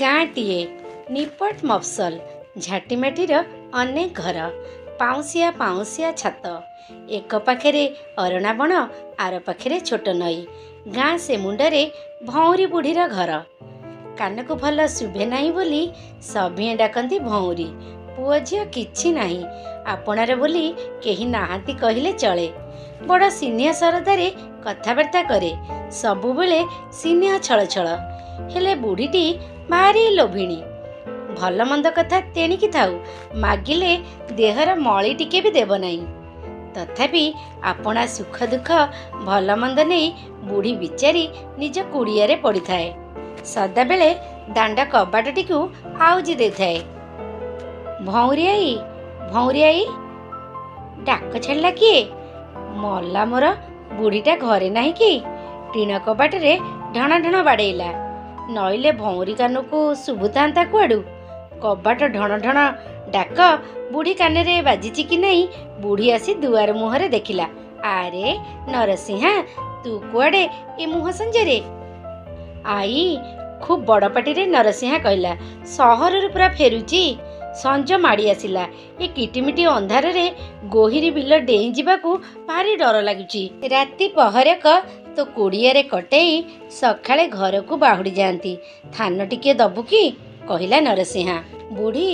ଗାଁଟିଏ, ନିପଟ ମଫସଲ, ଝାଟିମାଟିର ଅନେକ ଘର, ପାଉଁଶିଆ ପାଉଁଶିଆ ଛାତ। ଏକ ପାଖରେ ଅରଣା ବଣ, ଆର ପାଖରେ ଛୋଟ ନଈ। ଗାଁ ସେ ମୁଣ୍ଡରେ ଭଉଁରୀ ବୁଢ଼ୀର ଘର। କାନକୁ ଭଲ ଶୁଭେ ନାହିଁ ବୋଲି ସଭିଏଁ ଡାକନ୍ତି ଭଉଁରୀ। ପୁଅ ଝିଅ କିଛି ନାହିଁ, ଆପଣାର ବୋଲି କେହି ନାହାନ୍ତି କହିଲେ ଚଳେ। ବଡ଼ ସିନିହ ଶରଧାରେ କଥାବାର୍ତ୍ତା କରେ, ସବୁବେଳେ ସିନିହ ଛଳଛଳ। ହେଲେ ବୁଢ଼ୀଟି ଭାରି ଲୋଭିଣୀ। ଭଲ ମନ୍ଦ କଥା ତେଣିକି ଥାଉ, ମାଗିଲେ ଦେହର ମଳି ଟିକେ ବି ଦେବ ନାହିଁ। ତଥାପି ଆପଣା ସୁଖ ଦୁଃଖ ଭଲ ମନ୍ଦ ନେଇ ବୁଢ଼ୀ ବିଚାରୀ ନିଜ କୁଡ଼ିଆରେ ପଡ଼ିଥାଏ। ସଦାବେଳେ ଦାଣ୍ଡ କବାଟଟିକୁ ଆଉଜି ଦେଇଥାଏ। ଭଉଁରୀ ଆଈ, ଭଉଁରୀ ଆଈ! ଡାକ ଛାଡ଼ିଲା କିଏ? ମଲା ମୋର, ବୁଢ଼ୀଟା ଘରେ ନାହିଁ କି? ଟିଣ କବାଟରେ ଢଣ ଢଣ ବାଡ଼େଇଲା। ନଇଲେ ଭଉଁରୀ କାନକୁ ଶୁଭୁଥାନ୍ତା କୁଆଡ଼ୁ? କବାଟ ଢଣ ଢଣ ଡାକ ବୁଢ଼ୀ କାନରେ ବାଜିଛି କି ନାହିଁ, ବୁଢ଼ୀ ଆସି ଦୁଆର ମୁହଁରେ ଦେଖିଲା। ଆରେ ନରସିଂହା, ତୁ କୁଆଡ଼େ ଏ ମୁହଁ ସଞ୍ଜରେ? ଆଈ, ଖୁବ୍ ବଡ଼ ପାଟିରେ ନରସିଂହା କହିଲା, ସହରରୁ ପରା ଫେରୁଛି। ସଞ୍ଜ ମାଡ଼ି ଆସିଲା। ଏ କିଟିମିଟି ଅନ୍ଧାରରେ ଗୋହିରୀ ବିଲ ଡେଇଁ ଯିବାକୁ ଭାରି ଡର ଲାଗୁଛି। ରାତି ପହରକ ତୋ କୁଡ଼ିଆରେ କଟେଇ ସକାଳେ ଘରକୁ ବାହୁଡ଼ି ଯାଆନ୍ତି। ଥାନ ଟିକିଏ ଦବୁ କି? କହିଲା ନରସିଂହା। ବୁଢ଼ୀ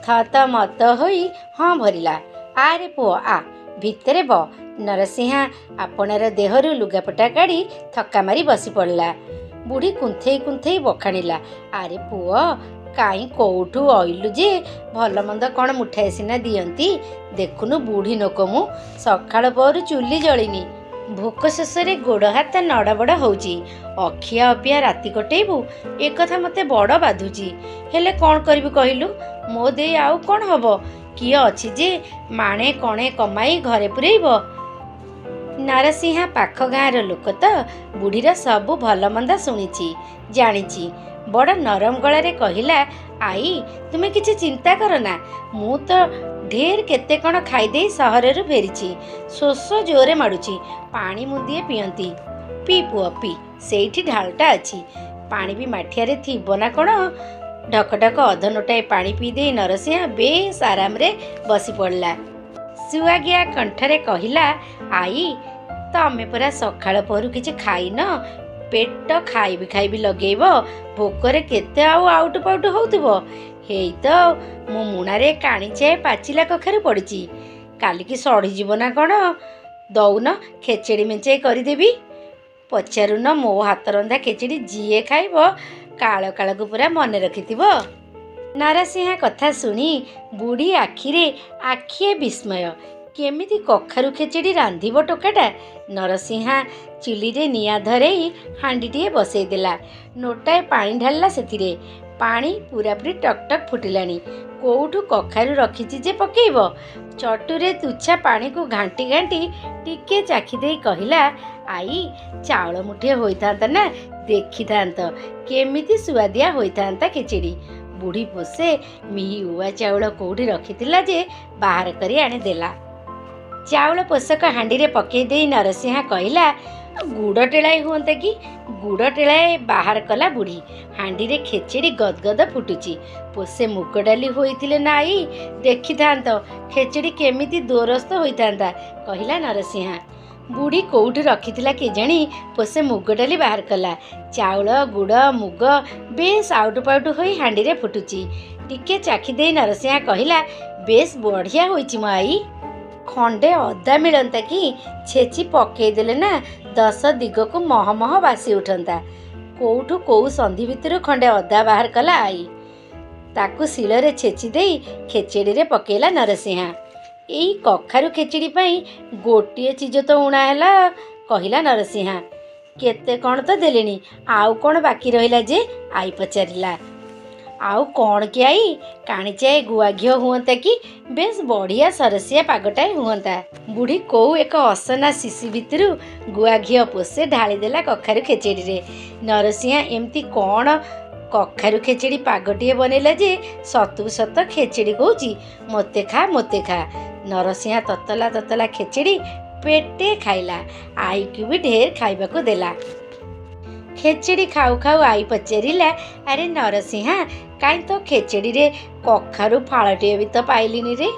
ଥତ ମତ ହୋଇ ହଁ ଭରିଲା। ଆରେ ପୁଅ ଆ, ଭିତରେ ବ। ନରସିଂହା ଆପଣାର ଦେହରୁ ଲୁଗାପଟା କାଢ଼ି ଥକା ମାରି ବସି ପଡ଼ିଲା। ବୁଢ଼ୀ କୁନ୍ଥେଇ କୁନ୍ଥେଇ ବଖାଣିଲା, ଆରେ ପୁଅ, କାହିଁ କୋଉଠୁ ଅଇଲୁ ଯେ ଭଲ ମନ୍ଦ କ'ଣ ମୁଠାଏ ସିନା ଦିଅନ୍ତି। ଦେଖୁନୁ ବୁଢ଼ୀ ନୋକ ମୁଁ, ସକାଳ ପହରୁ ଚୁଲି ଜଳିନି। ଭୋକ ଶୋଷରେ ଗୋଡ଼ ହାତ ନଡ଼ବଡ଼ ହଉଛି। ଅଖିଆ ଅପିଆ ରାତି କଟେଇବୁ, ଏ କଥା ମୋତେ ବଡ଼ ବାଧୁଛି। ହେଲେ କ'ଣ କରିବି କହିଲୁ? ମୋ ଦେଇ ଆଉ କ'ଣ ହବ? କିଏ ଅଛି ଯେ ମାଣେ କଣେ କମାଇ ଘରେ ପୂରେଇବ? ନରସିଂହା ପାଖ ଗାଁର ଲୋକ ତ, ବୁଢ଼ୀର ସବୁ ଭଲ ମନ୍ଦ ଶୁଣିଛି, ଜାଣିଛି। ବଡ଼ ନରମ ଗଳାରେ କହିଲା, ଆଈ, ତୁମେ କିଛି ଚିନ୍ତା କରନା। ମୁଁ ତ ଢେର କେତେ କ'ଣ ଖାଇଦେଇ ସହରରୁ ଫେରିଛି। ଶୋଷ ଜୋରେ ମାଡ଼ୁଛି, ପାଣି ମୁନ୍ଦିଏ ପିଅନ୍ତି। ପି ପୁଅ ପି, ସେଇଠି ଢାଳଟା ଅଛି। ପାଣି ବି ମାଠିଆରେ ଥିବ ନା କ'ଣ? ଢକ ଢକ ଅଧ ନୋଟାଏ ପାଣି ପିଇଦେଇ ନରସିଂହା ବେଶ ଆରାମରେ ବସି ପଡ଼ିଲା। ସୁଆଗିଆ କଣ୍ଠରେ କହିଲା, ଆଈ, ତମେ ପରା ସକାଳ ପହରୁ କିଛି ଖାଇନ, ପେଟ ଖାଇବି ଖାଇବି ଲଗେଇବ, ଭୋକରେ କେତେ ଆଉ ଆଉଟୁ ପାଉଟୁ ହଉଥିବ। ହେଇ ତ ମୋ ମୁଣାରେ କାଣିଚାଏ ପାଚିଲା କଖାରୁ ପଡ଼ିଛି, କାଲିକି ସଢ଼ିଯିବ ନା କ'ଣ? ଦଉନ ଖେଚେଡ଼ି ମେଞ୍ଚାଏ କରିଦେବି। ପଚାରୁନ ମୋ ହାତ ରନ୍ଧା ଖେଚେଡ଼ି ଯିଏ ଖାଇବ କାଳ କାଳକୁ ପୁରା ମନେ ରଖିଥିବ। ନରସିଂହା କଥା ଶୁଣି ବୁଢ଼ୀ ଆଖିରେ ଆଖିଏ ବିସ୍ମୟ। କେମିତି କଖାରୁ ଖେଚେଡ଼ି ରାନ୍ଧିବ ଟୋକାଟା? ନରସିଂହା ଚୁଲିରେ ନିଆଁ ଧରେଇ ହାଣ୍ଡିଟିଏ ବସେଇ ଦେଲା। ନୋଟାଏ ପାଣି ଢାଳିଲା ସେଥିରେ। ପାଣି ପୂରାପୂରି ଟକ୍ ଟକ୍ ଫୁଟିଲାଣି। କୋଉଠୁ କଖାରୁ ରଖିଛି ଯେ ପକେଇବ? ଚଟୁରେ ତୁଚ୍ଛା ପାଣିକୁ ଘାଣ୍ଟି ଘାଣ୍ଟି ଟିକେ ଚାଖିଦେଇ କହିଲା, ଆଈ, ଚାଉଳ ମୁଠିଏ ହୋଇଥାନ୍ତା ନା, ଦେଖିଥାନ୍ତ କେମିତି ସୁଆଦିଆ ହୋଇଥାନ୍ତା ଖେଚେଡ଼ି। ବୁଢ଼ୀ ପୋଷେ ମିହି ଉଆ ଚାଉଳ କୋଉଠି ରଖିଥିଲା ଯେ ବାହାର କରି ଆଣିଦେଲା। ଚାଉଳ ପୋଷକ ହାଣ୍ଡିରେ ପକେଇ ଦେଇ ନରସିଂହା କହିଲା, ଗୁଡ଼ ଟେଳାଏ ହୁଅନ୍ତା କି? ଗୁଡ଼ ଟେଳାଏ ବାହାର କଲା ବୁଢ଼ୀ। ହାଣ୍ଡିରେ ଖେଚେଡ଼ି ଗଦଗଦ ଫୁଟୁଛି। ପୋଷେ ମୁଗ ଡାଲି ହୋଇଥିଲେ ନା ଆଈ, ଦେଖିଥାନ୍ତ ଖେଚେଡ଼ି କେମିତି ଦୋରସ୍ତ ହୋଇଥାନ୍ତା, କହିଲା ନରସିଂହା। ବୁଢ଼ୀ କୋଉଠି ରଖିଥିଲା କେଜାଣି, ପୋଷେ ମୁଗ ଡାଲି ବାହାର କଲା। ଚାଉଳ, ଗୁଡ଼, ମୁଗ ବେଶ ଆଉଟୁ ପାଉଟୁ ହୋଇ ହାଣ୍ଡିରେ ଫୁଟୁଛି। ଟିକେ ଚାଖିଦେଇ ନରସିଂହା କହିଲା, ବେଶ ବଢ଼ିଆ ହୋଇଛି ମୋ ଆଈ। ଖଣ୍ଡେ ଅଦା ମିଳନ୍ତା କି? ଛେଚି ପକେଇଦେଲେ ନା ଦଶ ଦିଗକୁ ମହ ମହ ବାସି ଉଠନ୍ତା। କୋଉଠୁ କୋଉ ସନ୍ଧି ଭିତରୁ ଖଣ୍ଡେ ଅଦା ବାହାର କଲା ଆଈ। ତାକୁ ଶିଳରେ ଛେଚି ଦେଇ ଖେଚେଡ଼ିରେ ପକେଇଲା ନରସିଂହା। ଏଇ କଖାରୁ ଖେଚେଡ଼ି ପାଇଁ ଗୋଟିଏ ଚିଜ ତ ଊଣା ହେଲା, କହିଲା ନରସିଂହା। କେତେ କ'ଣ ତ ଦେଲିଣି, ଆଉ କ'ଣ ବାକି ରହିଲା ଯେ? ଆଈ ପଚାରିଲା। ଆଉ କ'ଣ କି ଆଈ, କାଣିଚାଏ ଗୁଆ ଘିଅ ହୁଅନ୍ତା କି, ବେଶ ବଢ଼ିଆ ସରସିଆ ପାଗଟାଏ ହୁଅନ୍ତା। ବୁଢ଼ୀ କୋଉ ଏକ ଅସନା ଶିଶି ଭିତରୁ ଗୁଆ ଘିଅ ପୋଷେ ଢାଳିଦେଲା କଖାରୁ ଖେଚେଡ଼ିରେ। ନରସିଂହା ଏମିତି କ'ଣ କଖାରୁ ଖେଚେଡ଼ି ପାଗଟିଏ ବନେଇଲା ଯେ ସତକୁ ସତ ଖେଚେଡ଼ି କହୁଛି, ମୋତେ ଖା ମୋତେ ଖା। ନରସିଂହା ତତଲା ତତଲା ଖେଚେଡ଼ି ପେଟେ ଖାଇଲା, ଆଈକୁ ବି ଢେର ଖାଇବାକୁ ଦେଲା। ଖେଚେଡ଼ି ଖାଉ ଖାଉ ଆଈ ପଚାରିଲା, ଆରେ ନରସିଂହା, କାହିଁ ତୋ ଖେଚେଡ଼ିରେ କଖାରୁ ଫାଳଟିଏ ବି ତ ପାଇଲିନି ରେ?